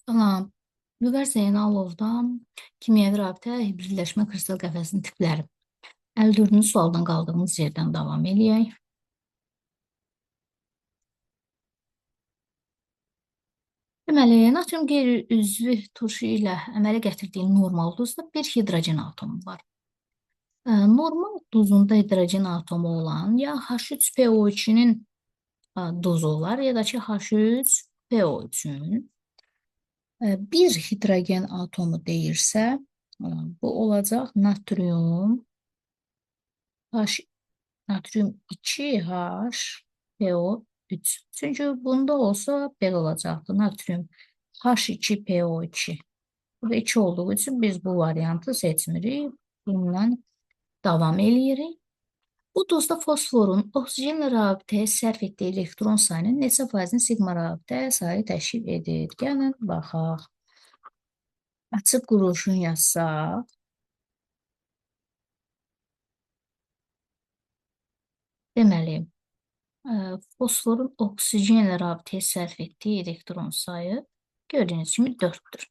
Salam. Vüqar Zeynalovdan kimyəvi rabitə, hibridləşmə kristal qəfəsinin tipləri. 54-cü sualdan qaldığımız yerdən davam eləyək. Deməli, natrium qeyri-üzvü turşu ilə əmələ gətirdiyi normal duzda bir hidrogen atomu var. Normal duzunda hidrogen atomu olan ya H3PO2-nin duzu olar, ya da ki H3PO3-ün bir hidrogen atomu deyirsə, bu olacaq natrium H, natrium 2H PO3. Çünki bunda olsa belə olacaqdı. Natrium H2PO2. Burada 2 olduğu üçün biz bu variantı seçmirik. Bununla davam eləyirik. Bu duzda fosforun oksigenlə rabitəyə sərf etdiyi elektron sayının neçə faizini siqma rabitə sayı təşkil edir? Gəlin, baxaq. Açıq quruluşunu yazsaq. Deməli, fosforun oksigenlə rabitəyə sərf etdiyi elektron sayı gördüyünüz kimi 4-dür.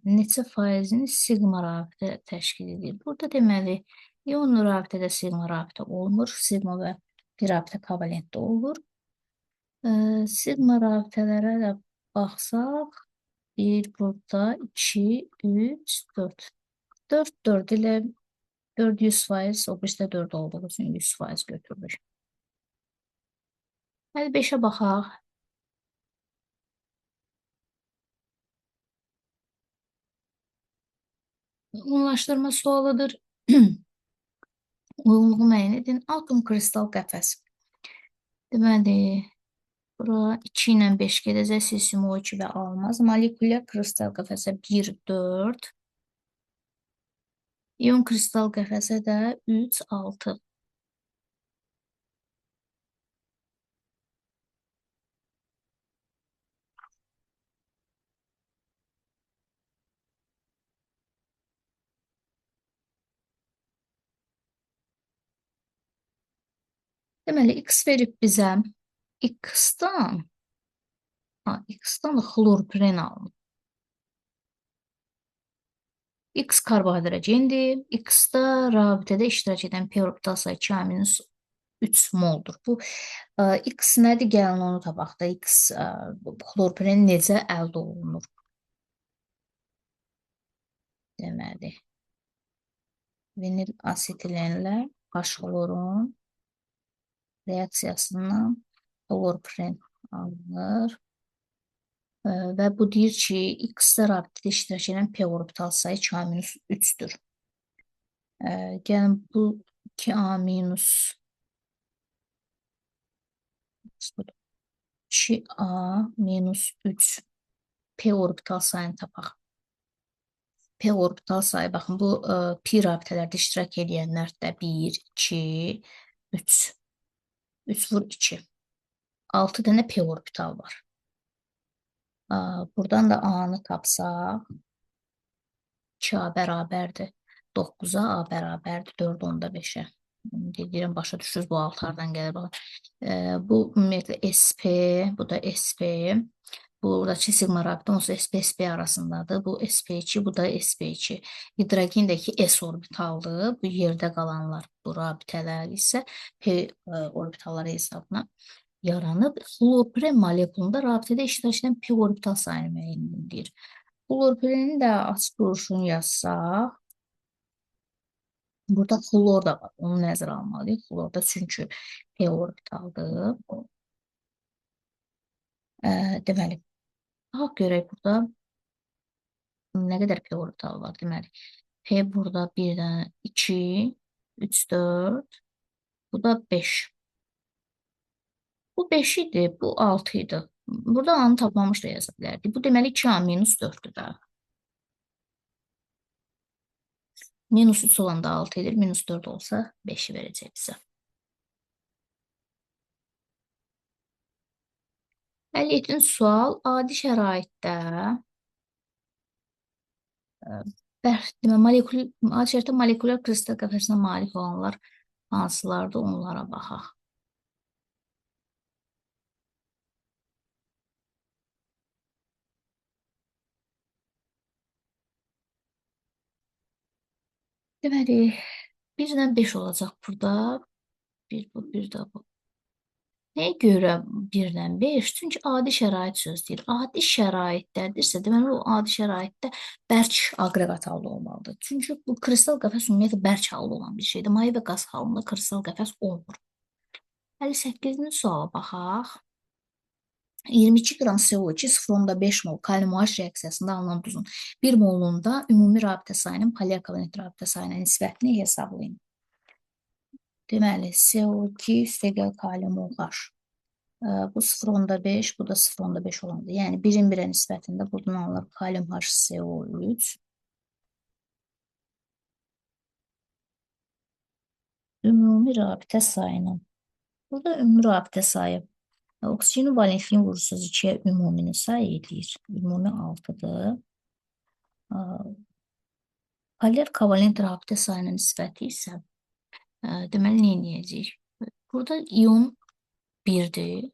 Neçə faizini siqma rabitə təşkil edir? Burada deməli, ion rabitədə siqma rabitə olmur. Siqma və bir rabitə kovalentdə olur. Siqma rabitələrə də baxsaq, 1 burada, 2, 3, 4. 4, 4 ilə 4 100%, o birisi də 4 olduğu üçün 100% götürülür. 55-ə baxaq. Uyğunlaşdırma sualıdır. Uyğunluğu müəyyən edin. Atom kristal qəfəs. Deməli, bura 2 ilə 5 gedəcək. Sesium O2 və almaz. Molekulyar kristal qəfəsə 1, 4. İon kristal qəfəsə də 3, 6. Deməli, X verib bizə X-dan X-dan da xlorpren alınır. X karbohidrogendir. X-da rabitədə iştirak edən P orbital sayı 2A minus 3 moldur. Bu X nədir? Gəlin onu tapaq da. X xlorpren necə əldə olunur? Deməli, vinil asetilenlə H-xlorun reaksiyasından xlorpren alınır. Və bu deyir ki, X-də rabitədə iştirak edən P orbital sayı 2A minus 3-dür. Gəlin bu 2A minus 2A minus 3 P orbital sayını tapaq. P orbital sayı, baxın, bu pi rabitələrdə iştirak edənlər də 1, 2, 3. 3 vur 2. 6 dənə P orbital var. Buradan da A-nı tapsaq, 2A bərabərdir 9-a, A bərabərdir 4,5-ə. Deyirəm, başa düşürüz, bu 6 hardan gəlir. Bu ümumiyyətlə SP, bu da SP. Buradakı siqma rabitə onsuz SP, SP arasındadır. Bu SP2, bu da SP2. Hidrogendəki S orbitaldır. Bu yerdə qalanlar, bu rabitələr isə P orbitalları hesabına yaranıb. Xlorpren molekulunda rabitədə iştirak edən P orbital sayını müəyyən edir. Xlorprenin də açıq quruluşunu yazsaq, burada xlor da var. Onu nəzərə almalıyıq. Xlor da çünki P orbitaldır. Deməli, baxaq görək burada nə qədər P orbital var. Deməli, P burada 1 dənə 2, 3, 4, bu da 5. Bu 5 idi, bu 6 idi. Burada A-nı tapmamış da yaza bilərdik. Bu deməli 2A minus 4-dür da. Minus 3 olanda 6 edir, minus 4 olsa 5-i verəcək bizə. 57-ci sual adi şəraitdə deməli, molekul, adi şəraitdə molekulyar kristal qəfəsinə malik olanlar hansılardır, onlara baxaq. Deməli, 1 ilə 5 olacaq burada. 1 bu, 1 də bu. Nəyə görə 1 ilə 5? Çünki adi şərait söz deyir. Adi şəraitdədirsə, deməli o adi şəraitdə bərk aqreqat halda olmalıdır. Çünki bu kristal qəfəs ümumiyyətlə bərk halda olan bir şeydir. Maye və qaz halında kristal qəfəs olmur. 58-ci suala baxaq. 22 qram CO2 0,5 mol kalium OH reaksiyasında alınan duzun 1 molunda ümumi rabitə sayının polyar kovalent rabitə sayına nisbətini hesablayın. Deməli, CO2 üstəgəl kalium OH. Bu 0,5, bu da 0,5 olandır. Yəni, 1-in 1-ə nisbətində buradan alınır kalium HCO3. Ümumi rabitə sayının. Burada ümumi rabitə sayı. Oksigenin valentliyini vurursunuz 2-yə ümumini sayı eləyir. Ümumi 6-dır. Polyar kovalent rabitə sayının nisbəti isə deməli, nə edəcəyik? Burada ion 1-dir.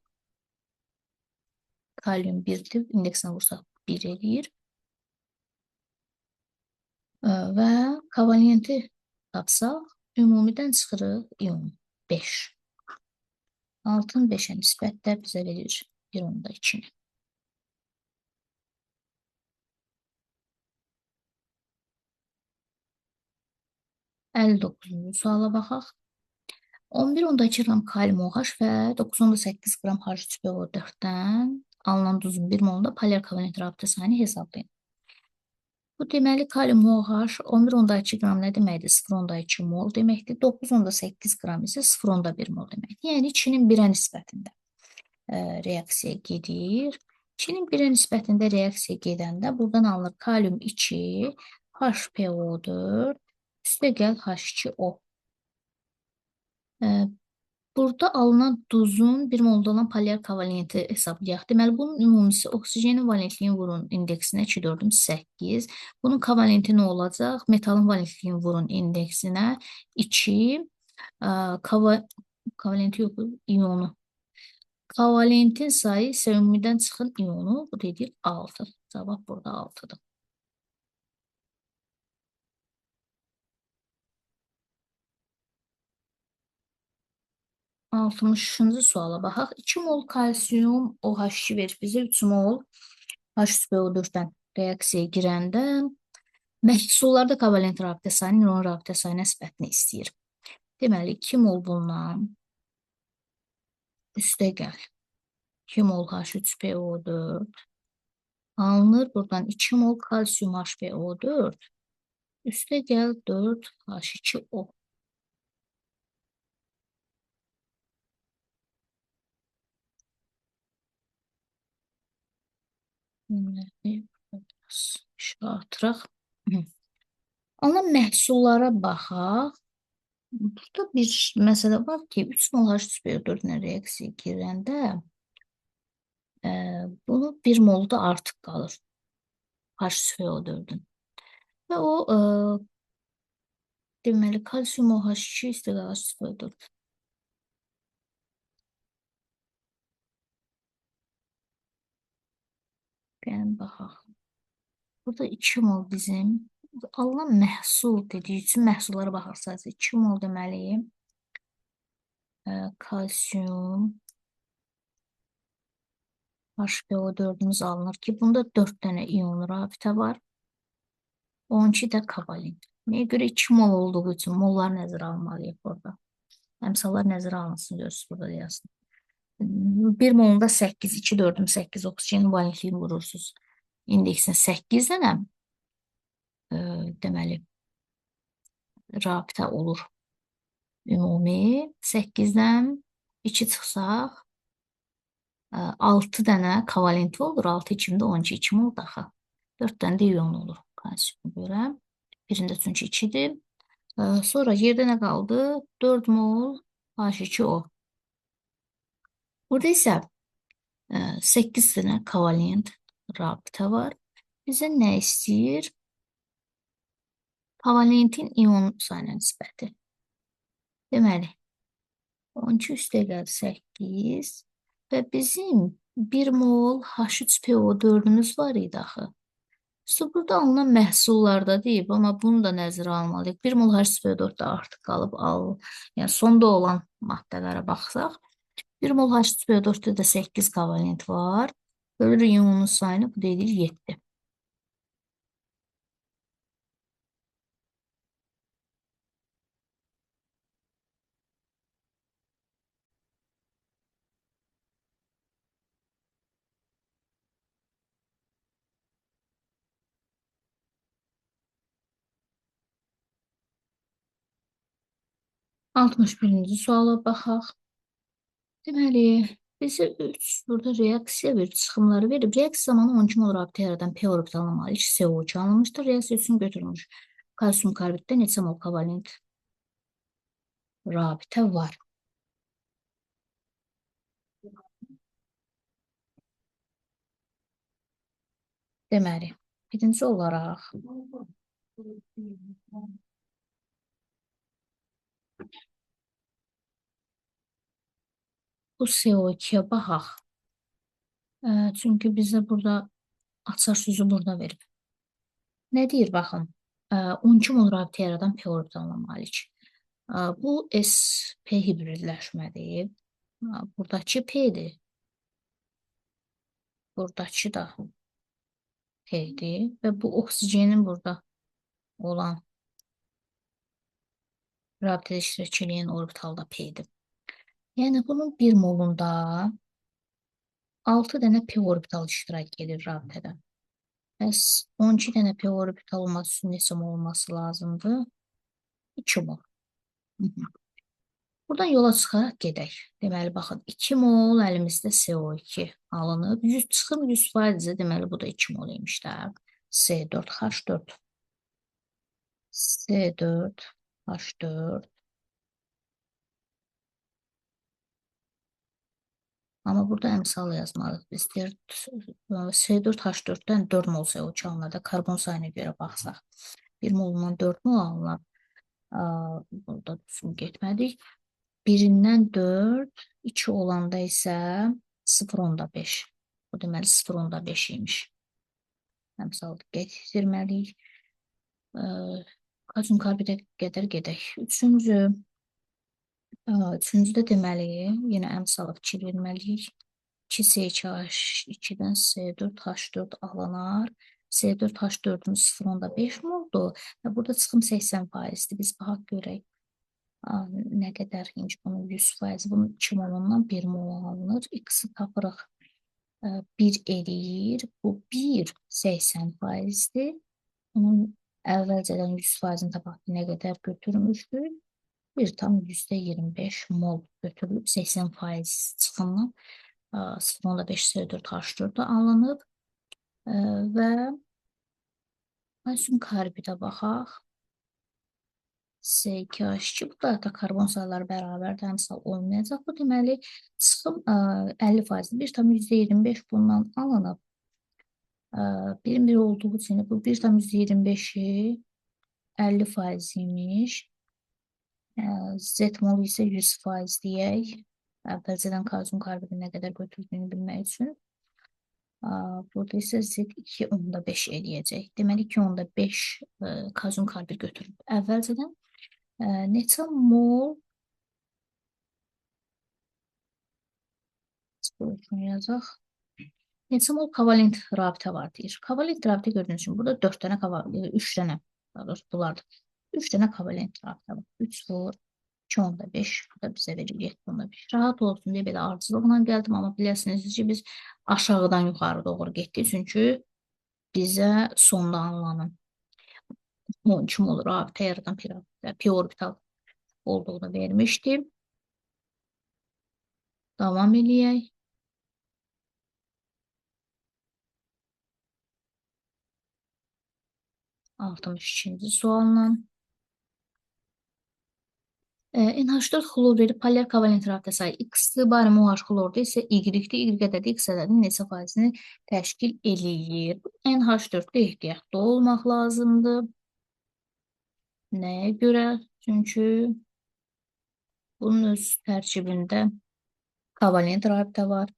Kalium 1-dir. İndeksinə vursaq 1 eləyir. Və kovalenti tapsaq, ümumidən çıxırıq ion 5. 6-nın 5-ə nisbət də bizə verir 1,2-ni. 59-cu suala baxaq. 11,2 qram kalium OH və 9,8 qram H3PO4-dən alınan duzun 1 molunda polyar kovalent rabitə sayını hesablayın. Bu deməli kalium OH 11,2 qram nə deməkdir? 0,2 mol deməkdir. 9,8 qram isə 0,1 mol deməkdir. Yəni 2-nin 1-ə nisbətində reaksiya gedir. 2-nin 1-ə nisbətində reaksiya gedəndə buradan alınır kalium 2 HPO4 üstəgəl H2O. Burada alınan duzun 1 molda olan polyar kovalenti hesablayaq. Deməli, bunun ümumisi oksigenin valentliyini vurun indeksinə 2, 4, 8. Bunun kovalenti nə olacaq? Metalın valentliyini vurun indeksinə 2. Kovalenti yox, iyonu. Kovalentin sayı isə ümumidən çıxın iyonu. Bu dedik 6. Cavab burada 6-dır. 63-cü suala baxaq. 2 mol kalsium OH2 verir bizə 3 mol H3PO4-dən reaksiyaya girəndə məhsullarda kovalent rabitə sayının ion rabitə sayına nisbətini istəyir. Deməli, 2 mol bundan üstə gəl. 2 mol H3PO4 alınır. Buradan 2 mol kalsium HPO4 üstə gəl 4 H2O. Biraz işığı artıraq. Alınan məhsullara baxaq. Burada bir məsələ var ki, 3 mol H3PO4 ilə reaksiya girəndə bunu 1 molda artıq qalır H3PO4-ün. Və o deməli kalsium OH2 üstəgəl H3PO4. Gəlin baxaq. Burada 2 mol bizim alınan məhsul dediyi üçün məhsullara baxaq sadəcə. 2 mol deməli kalsium HPO4-ümüz alınır ki, bunda 4 dənə ion rabitə var. 12 də kovalent. Nəyə görə 2 mol olduğu üçün mollar nəzərə almalıyıq burada. Əmsallar nəzərə alınsın, görürsünüz burada yazsın. 1 molunda 8, 2, 4, 8 oksigen valentliyini vurursunuz. İndeksinə 8 dənə deməli rabitə olur. Ümumi 8-dən 2 çıxsaq 6 dənə kovalenti olur. 6 2-də 12 2 mol daha. 4 dənə də ion olur kalsiuma görə. Birində çünki 2-dir. Sonra yerdə nə qaldı? 4 mol H2O. Burada isə 8 dənə kovalent rabitə var. Bizə nə istəyir? Kovalentin ion sayına nisbəti. Deməli, 12 üstəgəl 8 və bizim 1 mol H3PO4-ümüz var idi axı. Üstə burada alınan məhsullarda deyib, amma bunu da nəzərə almalıyıq. 1 mol H3PO4-də artıq qalıb, yəni sonda olan maddələrə baxsaq, 1 mol H3PO4-də də 8 kovalent var. Bölür ionun sayını, bu da edir 7. Altmış birinci suala baxaq. Deməli, bizə 3 burada reaksiya verib, çıxımları verib. Reaksiya zamanı 12 mol rabitə yaradan P orbitalına malik CO2 alınmışdır. Reaksiya üçün götürülmüş kalsium karbiddə neçə mol kovalent rabitə var? Deməli, birinci olaraq bu CO2-yə baxaq. Çünki bizə burada açar sözü burada verib. Nə deyir baxın? 12 mol rabitə yaradan P orbitalına malik. Bu SP hibridləşmədir. Buradakı P-dir. Buradakı da P-dir. Və bu oksigenin burada olan rabitədə iştirak eləyən orbital da P-dir. Yəni bunun 1 molunda 6 dənə P orbital iştirak edir rabitədə. Bəs 12 dənə P orbital olması üçün neçə mol olması lazımdır? 2 mol. Buradan yola çıxaraq gedək. Deməli, baxın, 2 mol əlimizdə CO2 alınıb. 100 çıxım 100%-ə, deməli, bu da 2 mol imiş də. C4H4. C4H4. Amma burada əmsal yazmalıyıq. Biz C4H4-dən 4 mol CO2 alınır da, karbon sayına görə baxsaq. 1 molundan 4 mol alınır. Burada düzgün getmədik. Birindən 4, 2 olanda isə 0,5. Bu deməli 0,5 imiş. Əmsal getirməliyik. Kalsium karbidə qədər gedək. Üçüncüdə deməli, yenə əmsala fikir verməliyik. 2C2H2-dən C4H4 alınar. C4H4-ün 0,5 moldur. Və burada çıxım 80%-dir. Biz baxaq görək. Nə qədər imiş bunun 100%. Bunun 2 molundan 1 mol alınır. X-i tapırıq. 1 eləyir. Bu 1 80%-dir. Bunun əvvəlcədən 100%-ni tapaq nə qədər götürmüşdük? 1,25 mol götürülüb 80% çıxımla 0,5 C4H4 alınıb və kalsium karbidə baxaq. C2H2, bu da karbon sayları bərabərdir, əmsal olmayacaq. Bu deməli, çıxım 50%, 1,25 bundan alınıb. Birin bir olduğu üçün bu 1,25-i 50% imiş. Z mol isə 100% deyək. Əvvəlcədən kalsium karbidin nə qədər götürdüyünü bilmək üçün. Burada isə Z 2,5 eləyəcək. Deməli 2,5 kalsium karbid götürüb. Əvvəlcədən neçə mol yazaq. Neçə mol kovalent rabitə var deyir. Kovalent rabitə gördüyünüz üçün burada 4 dənə, 3 dənə, daha doğrusu bunlardır. 3 dənə kovalent rabitə var. 3 vur, 2,5, bu da bizə verir 7,5. Rahat olsun deyə belə ardıcıllıqla gəldim, amma biləsiniz ki, biz aşağıdan yuxarı doğru getdik. Çünki bizə sonda alınan 12 mol rabitə yaradan P orbital olduğunu vermişdi. Davam eləyək. 62-ci sualla. NH4 xlor verib polyar kovalent rabitə sayı X-dir, barim OH xlorda isə Y-dir. Y ədədi X ədədinin neçə faizini təşkil eləyir? NH4-də ehtiyatlı olmaq lazımdır. Nəyə görə? Çünki bunun öz tərkibində kovalent rabitə var.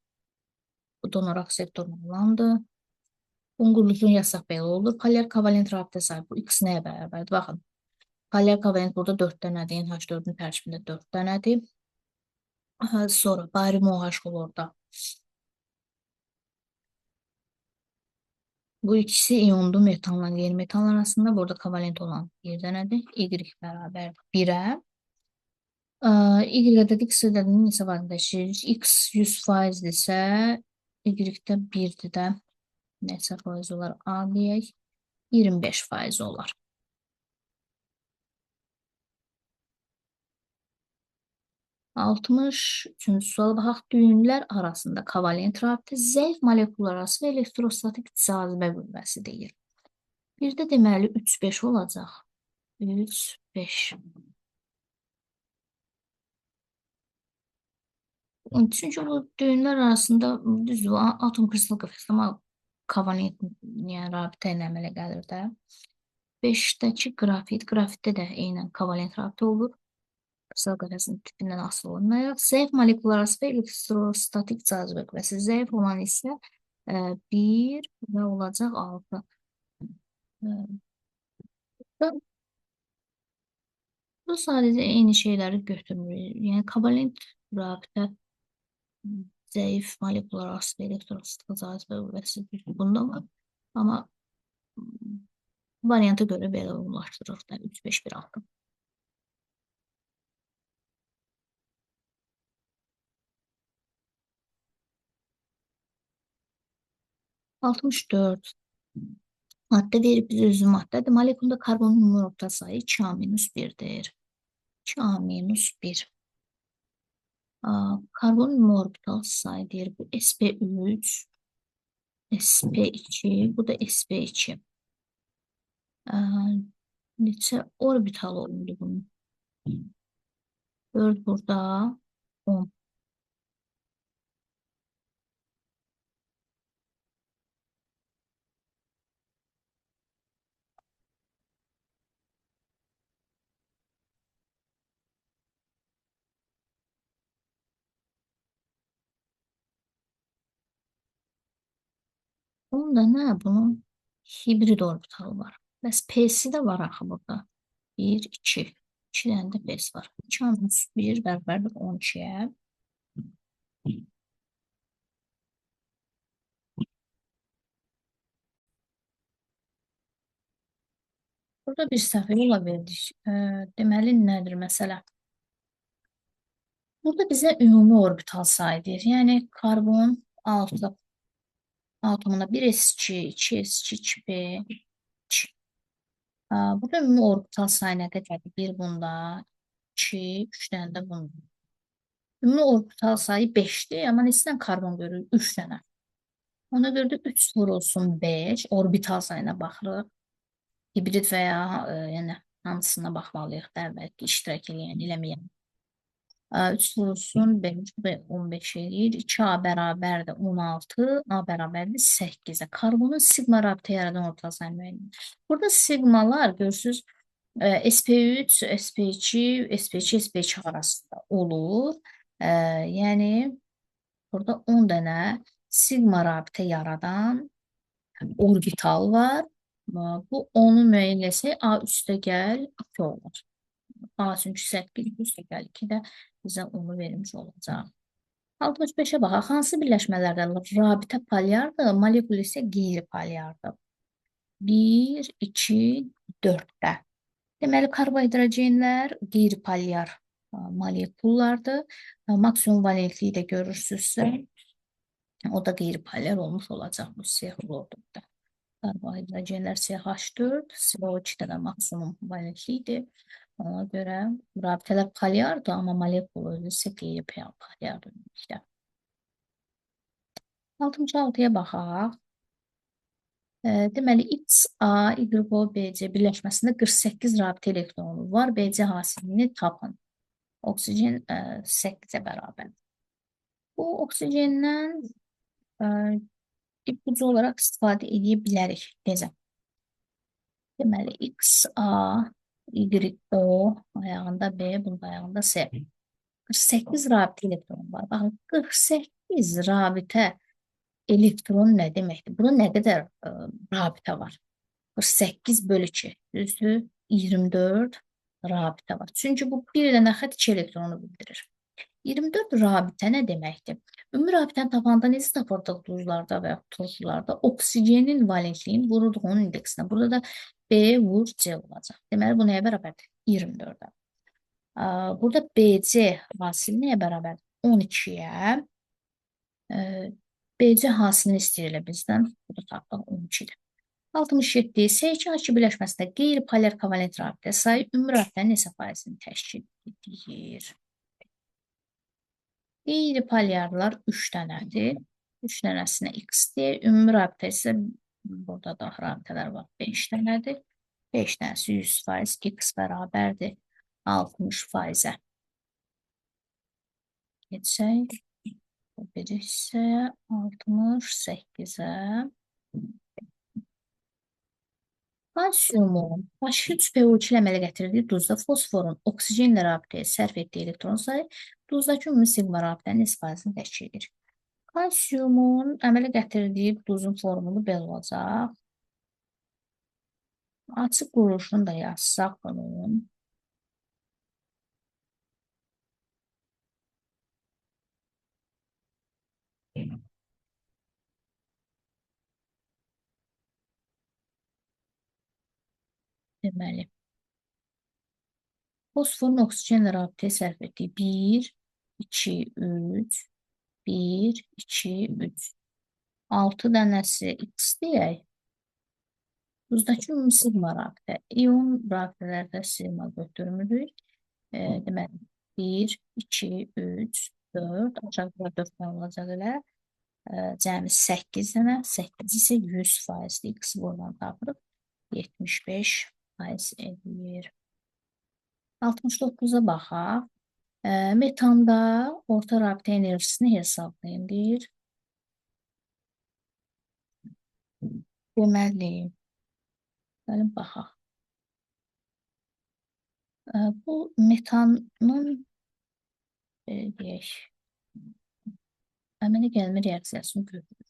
Bu donor akseptor olandır. Bunun quruluşunu yazsaq belə olur. Polyar kovalent rabitə sahib. Bu X nəyə bərabərdir? Baxın. Polyar kovalent burada 4 dənədir. NH4-ün tərkibində 4 dənədir. Sonra barium OH xlorda. Bu ikisi iyonlu metanla qeyri-metanlar arasında burada kovalent olan bir dənədir. Y bərabər 1-ə. Y ədədi X ədədinin neçə faizini təşkil edir? X 100%dirsə, Y-də 1-dir də. Neçə faiz olar? A deyək. 25% olar. 63-cü suala baxaq. Düyünlər arasında kovalent rabitə, zəif molekullar arası və elektrostatik cazibə qüvvəsi deyir. Bir də deməli 3-5 olacaq. 3-5. Çünki bu düyünlər arasında düzdür, atom kristal qəfəsi, amma kovalent yəni rabitə ilə əmələ gəlir də. 5-dəki qrafit, qrafitdə də eynən kovalent rabitə olur. Kristal qəfəsinin tipindən asılı olmayaraq. Zəif molekullar arası və elektrostatik cazibə qüvvəsi. Zəif olan isə 1 və olacaq 6. Bu sadəcə eyni şeyləri götürmür. Yəni kovalent rabitə zəif molekullar arası və elektrostatik cazibə qüvvəsi bunda var. Amma varianta görə belə uyğunlaşdırırıq da 3, 5, 1, 6. 64. Maddə verib bizə özü maddədir. Molekulda karbonun ümumi orbital sayı 2A minus 1-dir. 2A minus 1. Karbonun ümumi orbital sayı deyir. Bu sp3, sp2, bu da sp2. Neçə orbital oldu bunun? 4 burada, 10. Onda nə? Bunun hibrid orbitalı var. Bəs P-si də var axı burada. 1, 2. 2 dənə də P-si var. 2 minus 1 bərabərdir 12-yə. Burada bir səhv yola verdik. Deməli, nədir məsələ? Burada bizə ümumi orbital sayı deyir. Yəni, karbon 6 atomunda 1s2, 2s2, 2p, 2. Burada ümumi orbital sayı nə qədərdir? 1 bunda, 2, 3 dənə də bunda. Ümumi orbital sayı 5-dir, amma neçə dənə karbon görürük? 3 dənə. Ona görə də 3 vurulsun 5, orbital sayına baxırıq. Hibrid və ya yəni hamısına baxmalıyıq da, əvvəlki iştirak eləyən, eləməyən. 3 vurulsun 5, bu da 15 eləyir. 2A bərabərdir 16, A bərabərdir 8-ə. Karbonun siqma rabitə yaradan orbital sayını müəyyən edin. Burada siqmalar görürsünüz, sp3, sp2, sp2, sp2 arasında olur. Yəni burada 10 dənə siqma rabitə yaradan orbital var. Bu 10-u müəyyən eləsək, A üstə gəl 2 olur. A çünki 8, üstə gəl 2 də bizə onu vermiş olacaq. 65-ə baxaq. Hansı birləşmələrdə rabitə polyardır, molekul isə qeyri-polyardır? 1, 2, 4-də. Deməli, karbohidrogenlər qeyri-polyar molekullardır. Maksimum valentliyi də görürsünüzsə, o da qeyri-polyar olmuş olacaq bu C xlordur. Karbohidrogenlər CH4, CO2-də də maksimum valentlidir. Ona görə rabitələr polyardır, amma molekul özü isə qeyri-polyardır ümumilikdə. 66-ya baxaq. Deməli, X, A, Y, O, B, C birləşməsində 48 rabitə elektronu var. B, C hasilini tapın. Oksigen 8-ə bərabər. Bu oksigendən ipucu olaraq istifadə edə bilərik. Necə? Deməli, X, A, Y, O, ayağında B, bunun ayağında C. 48 rabitə elektronu var. Baxın, 48 rabitə Elektron nə deməkdir? Burada nə qədər rabitə var? 48 bölü 2, düzdür? 24 rabitə var. Çünki bu bir dənə xətt 2 elektronu bildirir. 24 rabitə nə deməkdir? Ümumi rabitəni tapanda necə tapırdıq duzlarda və yaxud turşularda? Oksigenin valentliyini vururduq onun indeksinə. Burada da B vur C olacaq. Deməli, bu nəyə bərabərdir? 24-ə. Burada BC hasili nəyə bərabərdir? 12-yə. BC hasilini istəyir elə bizdən. Bu da tapdıq 12-dir. 67. S2H2 birləşməsində qeyri-polyar kovalent rabitə sayı ümumi rabitənin neçə faizini təşkil edir? Qeyri-polyarlar 3 dənədir. 3 dənəsinə X deyir. Ümumi rabitə isə burada da rabitələr var. 5 dənədir. 5 dənəsi 100%, X bərabərdir 60%-ə. Keçsək. Bu bir hissəyə 68-ə. Kalsiumun H3PO2 ilə əmələ gətirdiyi duzda fosforun oksigenlə rabitəyə sərf etdiyi elektron sayı duzdakı ümumi siqma rabitənin neçə faizini təşkil edir? Kalsiumun əmələ gətirdiyi duzun formulu belə olacaq. Açıq quruluşunu da yazsaq bunun. Deməli, fosforun oksigenlə rabitəyə sərf etdiyi 1, 2, 3, 1, 2, 3. 6 dənəsi X deyək. Duzdakı ümumi siqma rabitə. İon rabitələrdə siqma götürmürük. Deməli, 1, 2, 3, 4. Aşağıda 4 dənə olacaq elə. Cəmi 8 dənə. 8 isə 100%-dir. X buradan tapırıq. 75% edir. 69-a baxaq. Metanda orta rabitə enerjisini hesablayın deyir. Deməli, gəlin baxaq. Bu metanın deyək, əmələ gəlmə reaksiyasını görürük.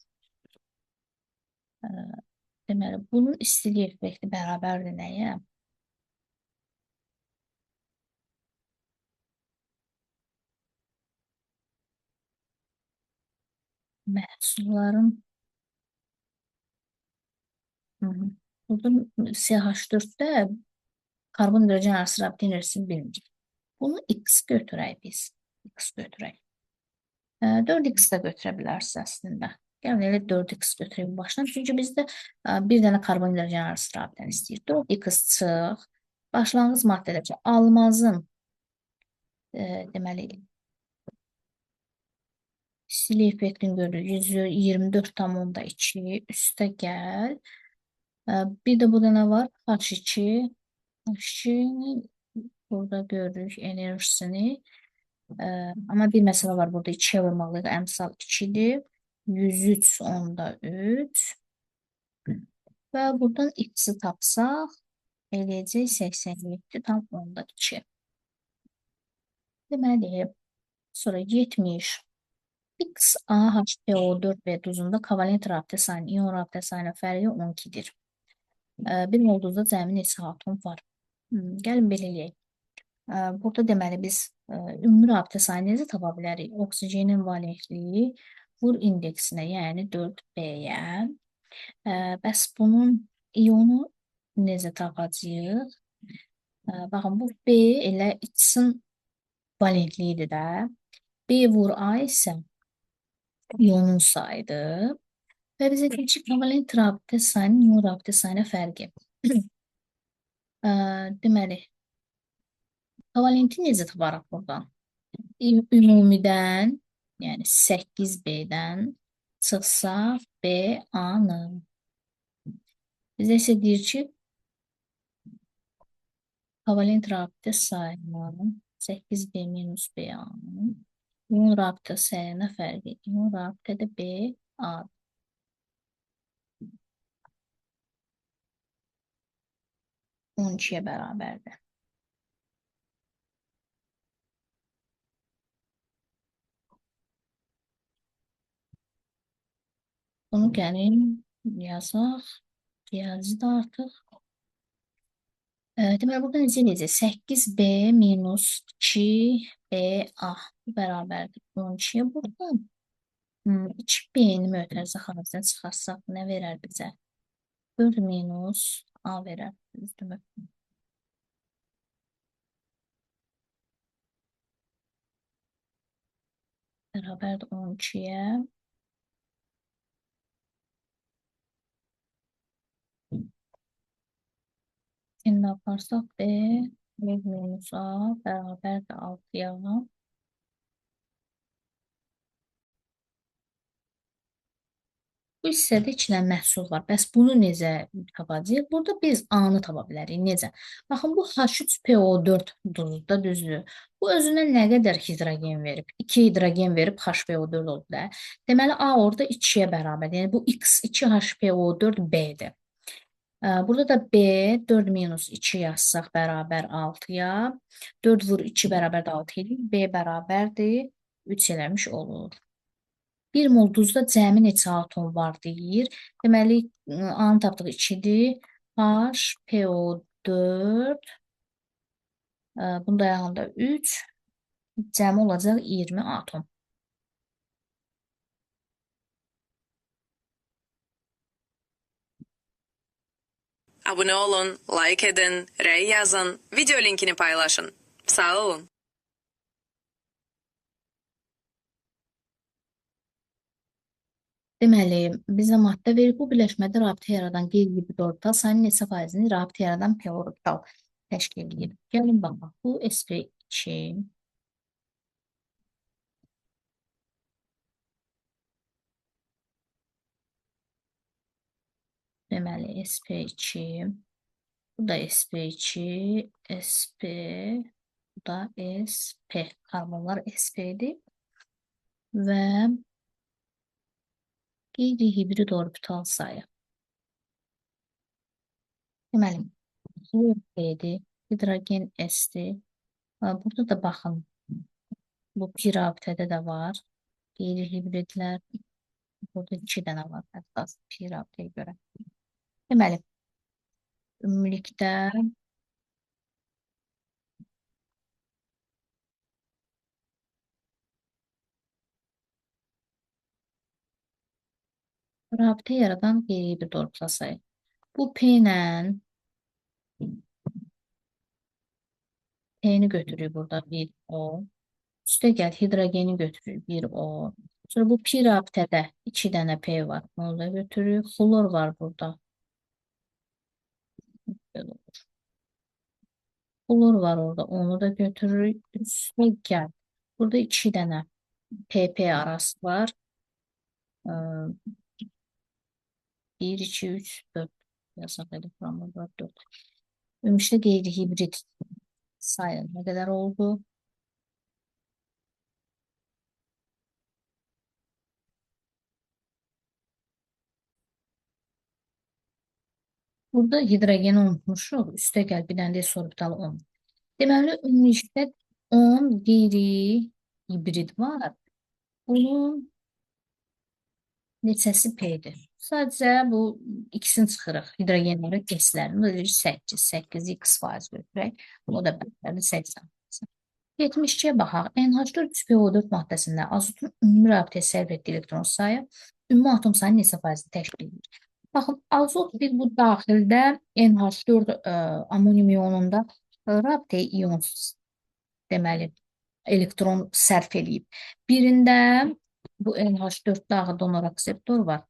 Deməli, bunun istilik effekti bərabərdir nəyə? Məhsulların burada CH4-də karbon hidrogen arası rabitə enerjisini bilmirik. Bunu X götürək biz. X götürək. 4X də götürə bilərsiniz əslində. Gəlin elə 4X götürək başdan. Çünki bizdə bir dənə karbon hidrogen arası rabitəni istəyir. 4X çıx. Başlanğıc maddədəki almazın deməli istilik effektini görürük. 124,2 üstə gəl. Bir də burada nə var? H2. H2-ni burada görürük enerjisini. Amma bir məsələ var burada 2-yə vurmalıyıq. Əmsal 2-dir. 103,3 və buradan x-i tapsaq eləyəcək 87,2. Deməli, sonra 70. X, A, H, P, O, 4 B duzunda kovalent rabitə sayının ion rabitə sayının fərqi 12-dir. Bir mol duzda cəmi neçə atom var? Gəlin belə eləyək. Burada deməli biz ümumi rabitə sayını necə tapa bilərik? Oksigenin valentliyi vur indeksinə, yəni 4B-yə. Bəs bunun ionu necə tapacağıq? Baxın, bu B elə X-in valentliyidir də. B vur A isə ionun sayıdır. Və bizə deyir ki, kovalent rabitə sayının ion rabitə sayına fərqi. Deməli, kovalenti necə taparıq buradan? Ümumidən, yəni 8B-dən çıxsaq B-A-nı. Bizə isə deyir ki, kovalent rabitə sayının 8B minus B-A-nın ion rabitə sayına fərqi. İon rabitə də B-A. 12-yə bərabərdir. Bunu gəlin yazaq. Riyazi də artıq. Deməli, burada necə eləyəcək? 8B minus 2BA bərabərdir 12-yə. Buradan 2B-ni mötərizə xaricdən çıxarsaq nə verər bizə? 4 minus A verər. Düzdürmü? Bərabərdir 12-yə. İndi aparsaq B, B minus A bərabərdir 6-ya. Bu hissədə iki dənə məhsul var. Bəs bunu necə tapacağıq? Burada biz A-nı tapa bilərik. Necə? Baxın, bu H3PO4 duzu da düzdür. Bu özündən nə qədər hidrogen verib? 2 hidrogen verib HPO4 oldu da. Deməli, A orada 2-yə bərabərdir. Yəni, bu X2HPO4 B-dir. Burada da B 4 minus 2 yazsaq bərabər 6-ya. 4 vur 2 bərabər də 6 edir. B bərabərdir. 3 eləmiş olur. 1 mol duzda cəmi neçə atom var deyir. Deməli, A-nı tapdıq 2-dir. H, PO4. Bunu da ayağında 3. Cəmi olacaq 20 atom. Abone olun, like edin, rey yazın, video linkini paylaşın. Sağ olun. Deməli, bizə maddə verib, bu birləşmədə rabitə yaradan qeyri-hibrid orbital sayının neçə faizini rabitə yaradan p orbital təşkil edir. Gəlin baxaq, bu sp2 deməli, sp2 bu da sp2 sp bu da sp. Karbonlar sp-dir və qeyri-hibrid orbital sayı. Deməli, xlor P-dir, hidrogen S-dir. Burada da baxın, bu pi rabitədə də var. Qeyri-hibridlər, burada 2 dənə var, hətta pi rabitəyə görə. Deməli, ümumilikdə rabitə yaradan qeyri-hibrid orbital sayı. Bu P ilə P-ni götürür burada 1 O. Üstə gəl hidrogeni götürür 1 O. Sonra bu pi rabitədə 2 dənə P var. Onu da götürür. Xlor var burada. Belə olur. Xlor var orada. Onu da götürür. Üstə gəl. Burada 2 dənə PP arası var. 1, 2, 3, 4 yazaq edib buramı 4, 4. Ümumilikdə qeyri-hibrid sayı nə qədər oldu? Burada hidrogeni unutmuşuq. Üstə gəl bir dənə də s orbitalı 10. Deməli, ümumilikdə 10 qeyri-hibrid var. Bunun neçəsi P-dir? Sadəcə bu ikisini çıxırıq. Hidrogenlərin S-lərini. Bu da 8. 8 X faiz götürək. O da bərabərdir 80. 72-yə baxaq. NH4 3PO4 maddəsində azotun ümumi rabitəyə sərf etdiyi elektron sayı ümumi atom sayının neçə faizini təşkil edir? Baxın, azot bir bu daxildə NH4 amonium ionunda rabitəyə ion deməli elektron sərf eləyib. Birində bu NH4-də ağı donor akseptor var.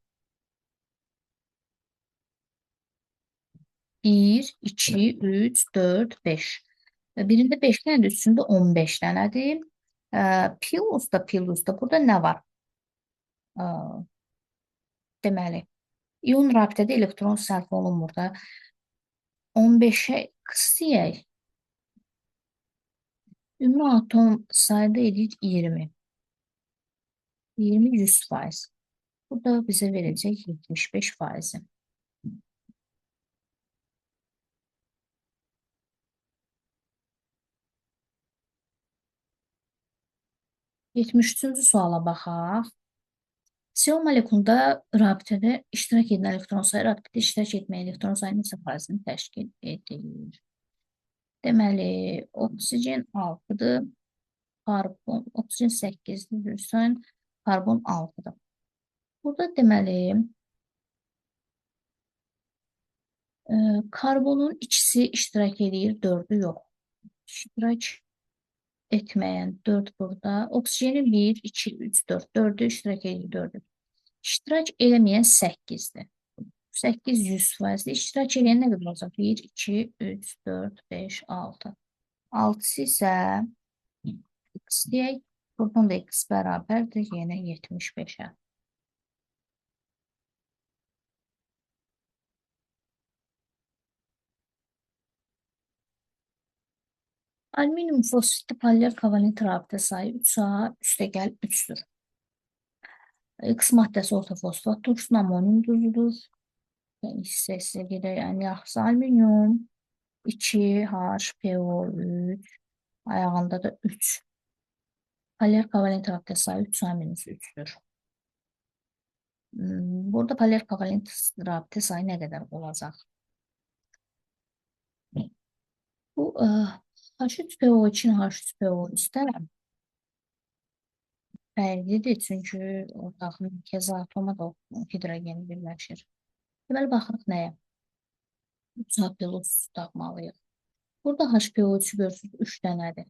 1, 2, 3, 4, 5. Birində 5 dənədir, üçündə 15 dənədir. Pilusda burada nə var? Deməli, ion rabitədə elektron sərf olunmur da. 15-ə x deyək. Ümumi atom sayı da edir 20. 20 100%. Bu da bizə verəcək 75 faizi. 73-cü suala baxaq. CO molekulunda rabitədə iştirak edən elektron sayı rabitədə iştirak etməyən elektron sayının neçə faizini təşkil edir? Deməli, oksigen 6-dır, karbon, oksigen 8-dir, düzsən, karbon 6-dır. Burada deməli, karbonun ikisi iştirak edir, 4-ü yox. İştirak etməyən 4 burada. Oksigenin 1, 2, 3, 4. 4-ü iştirak edir, 4-ü. İştirak eləməyən 8-dir. 8 100%. İştirak eləyən nə qədər olacaq? 1, 2, 3, 4, 5, 6. 6-sı isə x deyək. Buradan da x bərabərdir yenə 75-ə. Alüminium fosfitli polimer kovalent rabitə sayı 3A üstəgəl 3-dür. X maddəsi ortofosfat turşusu amonium duzudur. Yəni hissə hissə gedək. Yəni yaxşısı alüminium 2 HPO3 ayağında da 3. Polar kovalent rabitə sayı 3A minus 3-dür. Burada polar kovalent rabitə sayı nə qədər olacaq? Bu H3PO2-nin H3PO3-də fərqlidir, çünki ortaq mərkəzi atoma da hidrogen birləşir. Deməli, baxırıq nəyə? 3A plus tapmalıyıq. Burada HPO3 görürsünüz, 3 dənədir.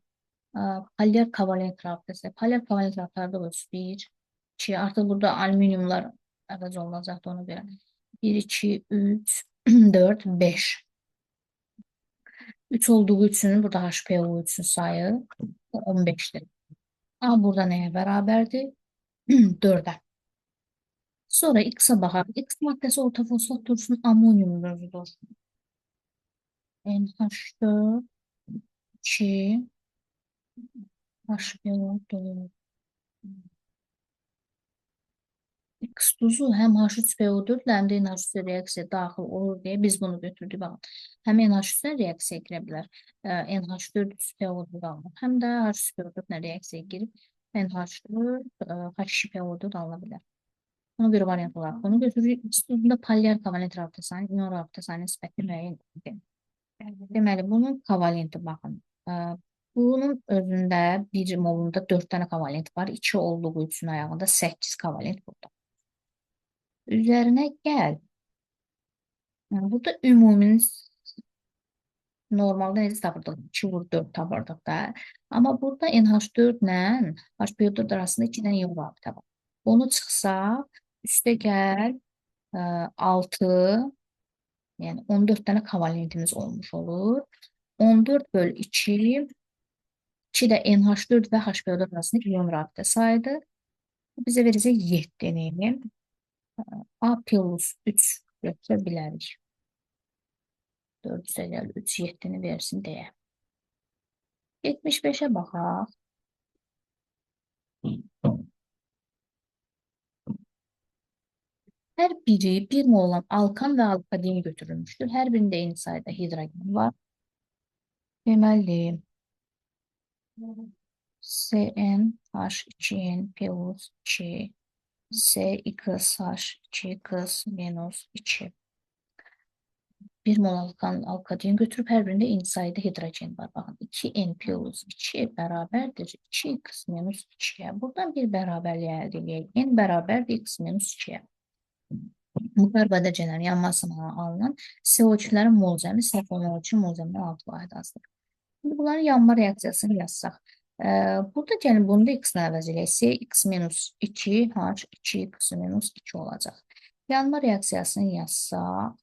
Polar kovalent rabitəsi. Polar kovalent rabitələrdə görürsünüz, 1, 2, artıq burada alüminiumlar əvəz olunacaqdır ona görə. 1, 2, 3, 4, 5. 3 olduğu üçün burada HPO3-ün sayı 15-dir. A burada nəyə bərabərdir? 4-ə. Sonra X-a baxaq. X maddəsi ortofosfat turşusunun amonium duzudur. NH4 2 HPO4. X duzu həm H3PO4 ilə həm də NH3 reaksiya daxil olur deyə biz bunu götürdük. Baxın, həm NH3-lə reaksiya girə bilər, NH4 3PO4 alınır. Həm də H3PO4 ilə reaksiya girib NH4 H2PO4 alına bilər. Ona görə variant olaraq bunu götürürük. X duzunda polyar kovalent rabitə sayının ion rabitə sayının nisbətini müəyyən edin. Deməli, bunun kovalenti baxın. Bunun özündə bir molunda 4 dənə kovalent var. 2 olduğu üçün ayağında 8 kovalent burada. Üzərinə gəl. Yəni, burada ümuminin normalda necə tapırdıq? 2 vur 4 tapırdıq da. Amma burada NH4 ilə HPO4 arasında 2 dənə ion rabitə var. Onu çıxsaq, üstə gəl 6, yəni 14 dənə kovalentimiz olmuş olur. 14 böl 2, 2 də NH4 və HPO4 arasında ion rabitə sayıdır. Bu bizə verəcək 7-ni. A plus 3 götürə bilərik. 4 üstə gəl 3, 7-ni versin deyə. 75-ə baxaq. Hər biri 1 mol olan alkan və alkadin götürülmüşdür. Hər birində eyni sayda hidrogen var. Deməli, SnH2n plus 2 SXH2X minus 2. 1 mol alkan alkadin götürüb hər birində eyni sayda hidrogen var. Baxın, 2N plus 2 bərabərdir 2X minus 2-yə. Buradan bir bərabərlik əldə edək. N bərabərdir X minus 2-yə. Bu karbodəcələrin yanmasına alınan CO2-lərin mol cəmi səhv olmaq üçün mol cəmindən 6 vahid azdır. İndi bunların yanma reaksiyasını yazsaq. Burada gəlin bunu da x-lə əvəz eləyək. C x minus 2 H 2x minus 2 olacaq. Yanma reaksiyasını yazsaq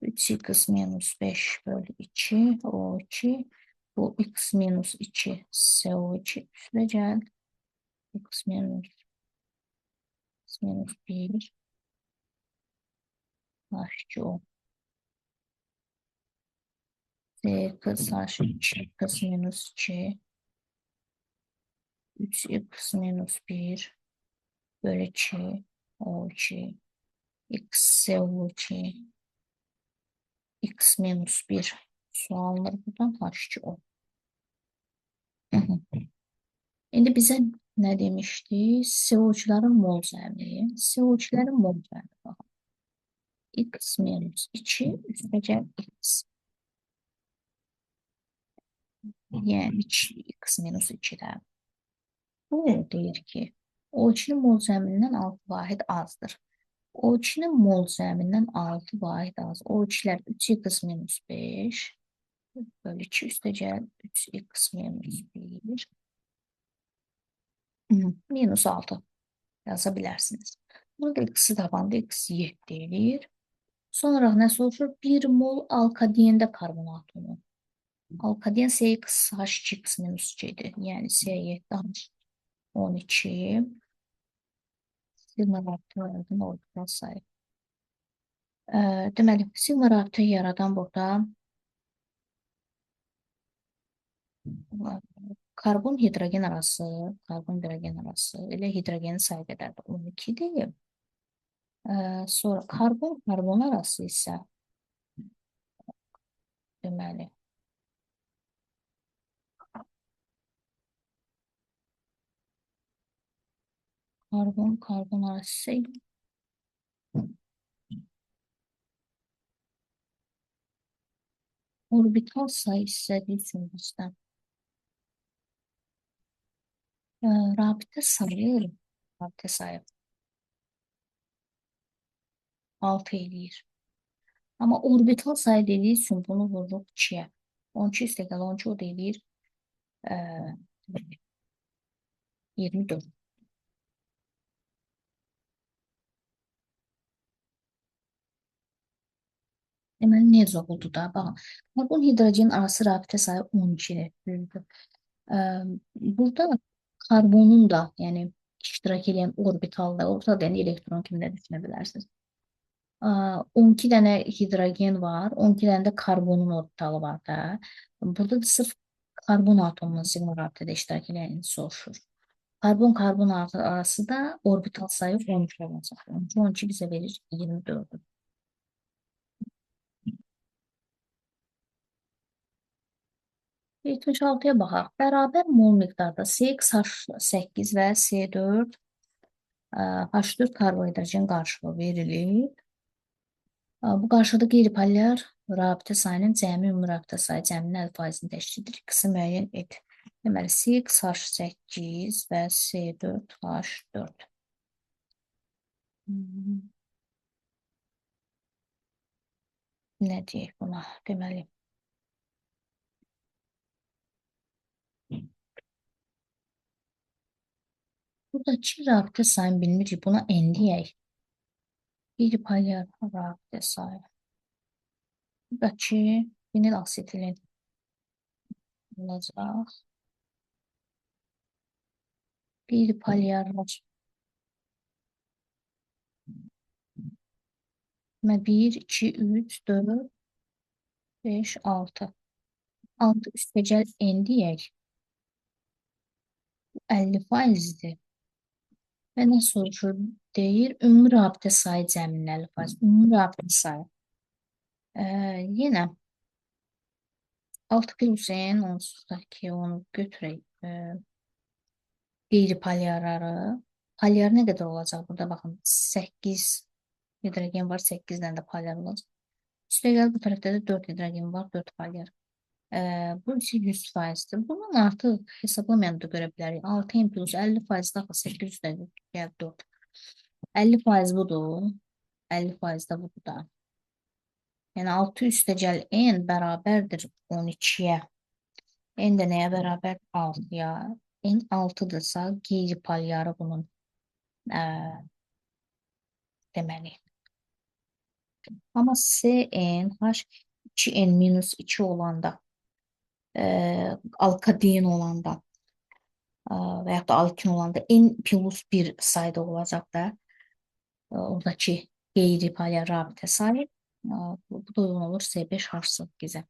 3x minus 5 bölü 2 O2 bu x minus 2 CO2 üstə gəl x minus x minus 1 H2O C x H2 x minus 2 3x minus 1 bölü 2 O2 x CO2 x minus 1 su alınır buradan H2O. İndi bizə Nə demişdik? CO2-lərin mol cəmi. CO2-lərin mol cəmi. Baxın. X minus 2 üstəgəl X. Yəni 2x minus 2-də. Bu deyir ki, O2-nin mol cəmindən 6 vahid azdır. O2-nin mol cəmindən 6 vahid az. O2-lər 3x minus 5 bölü 2 üstəgəl 3x minus 1 minus 6 yaza bilərsiniz. Burada x-i tapanda x 7 eləyir. Son olaraq nə soruşur? 1 mol alkadiyində karbon atomu. Alkadiyen CXH2x minus 2 idi. Yəni C7H12 sigma rabitə yaradan orbital sayı. Deməli, sigma rabitə yaradan burada karbon hidrogen arası, karbon hidrogen arası elə hidrogenin sayı qədərdir. 12 deyim. Sonra karbon karbon arası isə deməli karbon karbon arası isə orbital sayı istədiyi üçün bizdən rabitə sayı rabitə sayı 6 eləyir. Amma orbital sayı dediyi üçün bunu vururuq 2-yə. 12 üstəgəl 12 o da eləyir 24. Deməli, necə oldu da? Baxın, karbon hidrogen arası rabitə sayı 12-dir. Düzdür. Burada karbonun da, yəni iştirak edən orbitalda, orbital yəni elektron kimi də düşünə bilərsiniz. 12 dənə hidrogen var, 12 dənə də karbonun orbitalı var da. Burada da sırf karbon atomunun siqma rabitədə iştirak edəni soruşur. Karbon-karbon arası da orbital sayı 12 olacaq. 12, 12 bizə verir 24-ü. 76-ya baxaq. Bərabər mol miqdarda CXH8 və C4 H4 karbohidrogen qarışığı verilib. Bu qarışıqda qeyri-polyar rabitə sayının cəmi ümumi rabitə sayı cəminin 50%-ni təşkil edir. X-i müəyyən et. Deməli, CXH8 və C4H4. Nə deyək buna? Deməli, buradakı rabitə sayını bilmirik. Buna N deyək. Qeyri-polyar rabitə sayı. Buradakı vinil asetilen olacaq. Qeyri-polyarlar. Deməli, 1, 2, 3, 4, 5, 6. 6 üstəgəl N deyək. Bu 50%-dir. Və nə soruşur? Deyir, ümumi rabitə sayı cəminin 50%. Ümumi rabitə sayı. Yenə 6 plus N, onsuz da ki, onu götürək. Qeyri-polyarları. Polyar nə qədər olacaq? Burada baxın, 8 hidrogen var, 8 dənə də polyar olacaq. Üstəgəl bu tərəfdə də 4 hidrogen var, 4 polyar. Bu isə 100%-dir. Bunun artıq hesablamayan da görə bilərik. 6 N plus 50% daha 8 üstəgəl 4. 50% budur. 50% də budur da. Yəni 6 üstəgəl N bərabərdir 12-yə. N də nəyə bərabər? 6-ya. N 6-dırsa qeyri-polyarı bunun deməli. Amma CN H 2N minus 2 olanda alkadien olanda və yaxud da alkin olanda N plus 1 sayda olacaq da oradakı qeyri-polyar rabitə sayı. Bu da uyğun olur C5H8-ə.